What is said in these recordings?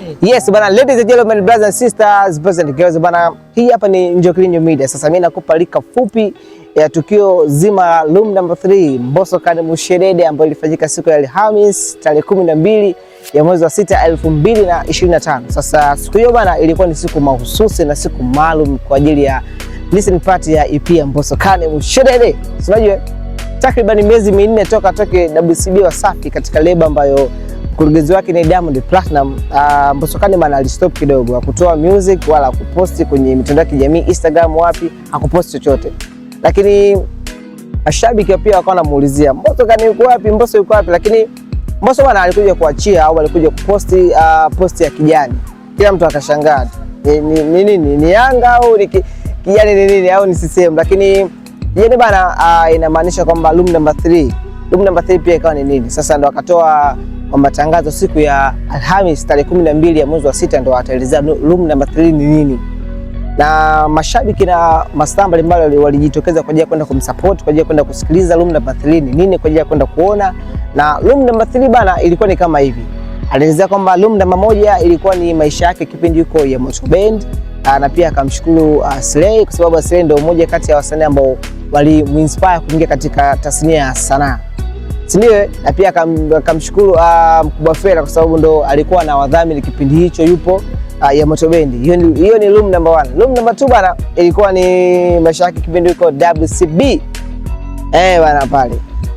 Yes bana, ladies and gentlemen, brothers and sisters, boys and girls bana, hii hapa ni Njokilinyo Media. Sasa mimi nakupa recap fupi ya tukio zima la Room Number 3 Mbosso Khan Mushedede ambayo ilifanyika siku ya Alhamis tarehe 12 ya mwezi wa 6 2025. Sasa siku hiyo bana, ilikuwa ni siku mahususi na siku maalum kwa ajili ya listening party ya EP ya Mbosso Khan Mushedede. Unajua takriban miezi 4 toka toke WCB Wasafi katika lebo ambayo mkurugenzi wake ni Diamond Platnumz. Mbosso Khan bana alistop kidogo, hakutoa music wala kuposti kwenye mitandao ya kijamii Instagram, wapi, hakuposti chochote, lakini mashabiki pia wakawa wanamuulizia Mbosso Khan yuko wapi, Mbosso yuko wapi? Lakini Mbosso bana alikuja kuachia au alikuja kuposti posti ya kijani, kila mtu akashangaa ni nini ni, ni Yanga au ni kijani ni nini au ni CCM? Lakini kijani bana inamaanisha kwamba room number 3, room number 3 pia ikawa ni nini sasa, ndo akatoa kwa matangazo siku ya Alhamis tarehe 12 ya mwezi wa 6 ndo ataelezea room number 3 ni nini, na mashabiki na mastaa mbalimbali walijitokeza kwa ajili ya kwenda kumsupport, kwa ajili ya kwenda kusikiliza room number 3 ni nini, kwa ajili ya kwenda kuona. Na room number 3 bana ilikuwa ni kama hivi, alielezea kwamba room namba 1 ilikuwa ni maisha yake kipindi yuko ya Moto Band, na pia akamshukuru Slay kwa sababu Slay ndio mmoja kati ya wasanii ambao walimuinspire kuingia katika tasnia ya sanaa, si ndio? Na pia akamshukuru Mkubwa Fela kwa sababu ndo alikuwa na wadhamini kipindi hicho yupo ya Moto Bendi. Hiyo ni room number 1. Room number 2 bana ilikuwa ni maisha yake kipindi yuko WCB. Bana pale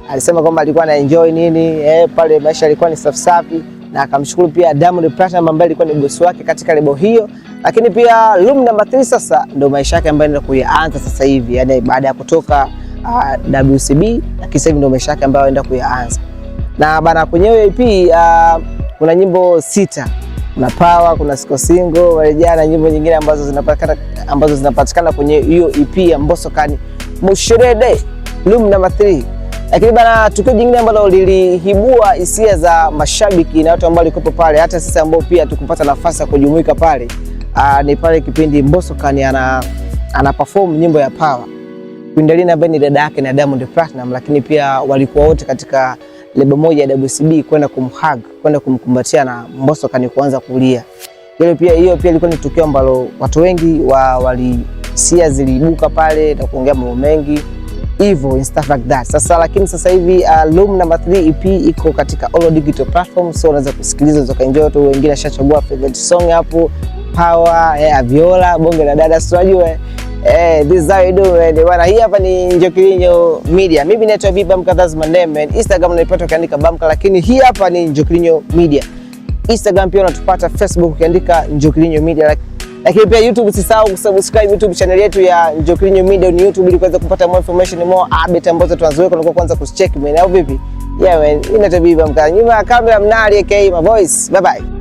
alisema kwamba alikuwa ana enjoy nini, pale maisha alikuwa ni safi safi, na akamshukuru pia Diamond Platnumz ambaye alikuwa ni bosi wake katika lebo hiyo. Lakini pia room number 3 sasa ndo maisha yake ambayo anaenda kuyaanza sasa hivi, yani baada ya kutoka WCB, lakini sasa hivi ndo maisha yake ambayo anaenda kuyaanza. Na bana kwenye hiyo EP kuna nyimbo 6. Kuna Power, kuna Siko Single, Marejea na nyimbo nyingine ambazo zinapatikana kwenye hiyo EP ya Mbosso Khan Mushedede Room Number 3. Lakini bana, tukio jingine ambalo liliibua hisia za mashabiki na watu ambao walikuwepo pale, hata sisi ambao pia tukupata nafasi ya kujumuika pale, ni pale kipindi Mbosso Khan ana perform nyimbo ya Power. Queen ambaye ni dada yake na Diamond Platnumz, lakini pia walikuwa wote katika lebo moja ya WCB kwenda kumhug, kwenda kumkumbatia na Mbosso Khan kuanza kulia. Hiyo pia ilikuwa ni tukio ambalo watu wengi wali hisia ziliibuka pale na kuongea mambo mengi hivyo and stuff like that. Sasa lakini sasa hivi Room Number 3 EP iko katika all digital platforms, so unaweza kusikiliza, unaweza kuenjoy tu. Wengine ashachagua favorite song hapo Power, Aviola, bonge la dada, si unajua this is how you do, man. Bwana, hii hapa ni Njokilinyo Media. Mimi naitwa Bamka, that's my name, man. Instagram unaipata ukiandika Bamka, lakini hii hapa ni Njokilinyo Media. Instagram pia unatupata, Facebook ukiandika Njokilinyo Media. Lakini pia YouTube, usisahau kusubscribe YouTube channel yetu ya Njokilinyo Media on YouTube ili kuweza kupata more information, more update ambazo tunaziweka na kwanza kucheck, man. Au vipi? Yeah man, inaitwa Bamka. Nyuma ya kamera Mnali aka my voice. Bye bye.